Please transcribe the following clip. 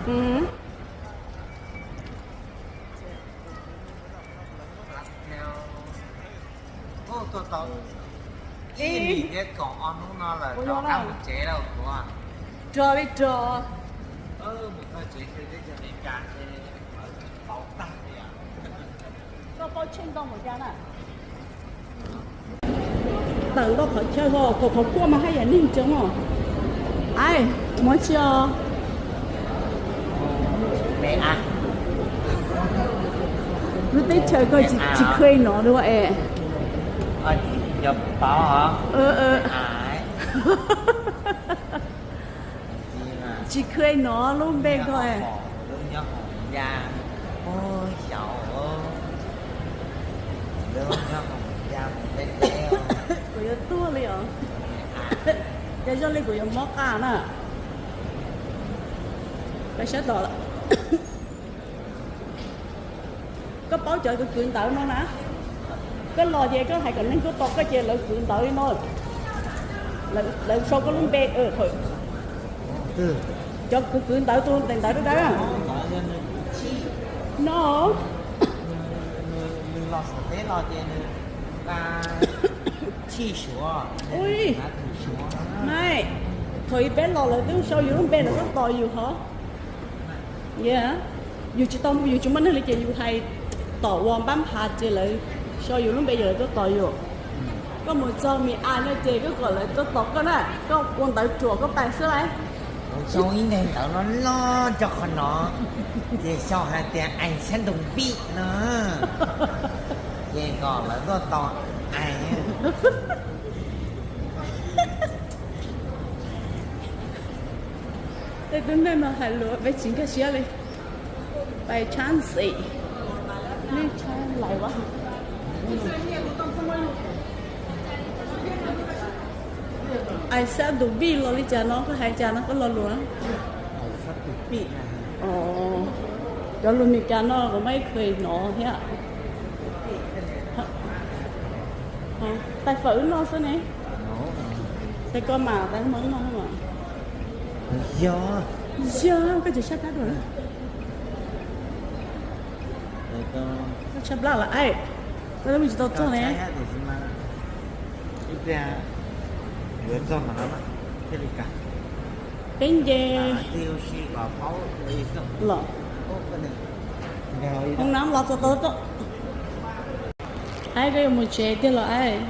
Ua tau ib hlis thiab kaum ob hnub no lawm, rov qab mus tsev lawm kuv. Rog li rog. Mus txog tsev twb yog Amelikas ces tau tag li. Koj paub tsheej ntau npaum cas na? Tawm ntau qhov chaw ho, kaum qhov kuaj mas haj yam neeg tsev os. Ai, muab tsi os. Lub teb chaws koj tsis khuj no dua es. Tsis khuj no lub npe koj es. Kuv yuav tuag li os. Yog zoo li kuv yuav mob qa na. Peb sab tom. Koj paub cov kwv kwv ntawv no na. Koj los ces koj hais kom neeg tuaj tos koj ces lawv kwv ntawv li no. Lawv sau koj lub npe. Cov kwv kwv ntawv tus ntawv dawb dawb no. Nws los Suav teb los ces nws nqa chij Suav. Ui, nai, thaum ub peb los lawv twb sau yus lub npe lawv tuaj tos yus hov. Yus tsis tau, yus tsis muaj neeg li ces yus hais tom uas npab nphav ces lawv sau yus lub npe ces lawv tuaj tos yus. Koj mus txog Mis As no ces koj kom lawv tuaj tos koj na, koj ua ntawv ruam koj pais xwb lauj. Sau ib daim ntawv loj loj rau qhov no, ces sau hais tias Ais Xab Ntoos Vij no, ces kom lawv tuaj tos Ais. Tej tub neeg no hais lus peb tsis nkag siab li. Pais tshab xim, nej tshab lais as. Ais Xab Ntoos Vij los li cas no, koj hais cas no koj lo lus? Cov lus Meskas no kuv muaj ib qho hnov thiab. Tais fawm wb noj xwb ne. Tais koj mas tais wb noj. Yog, koj tsis sab plab dua. Koj sab plab lawm, koj twb mus tsis tau txog ne. Peb nce los, hoob nab los txog tau. Aib, koj yuav mus tsev tiag los aib?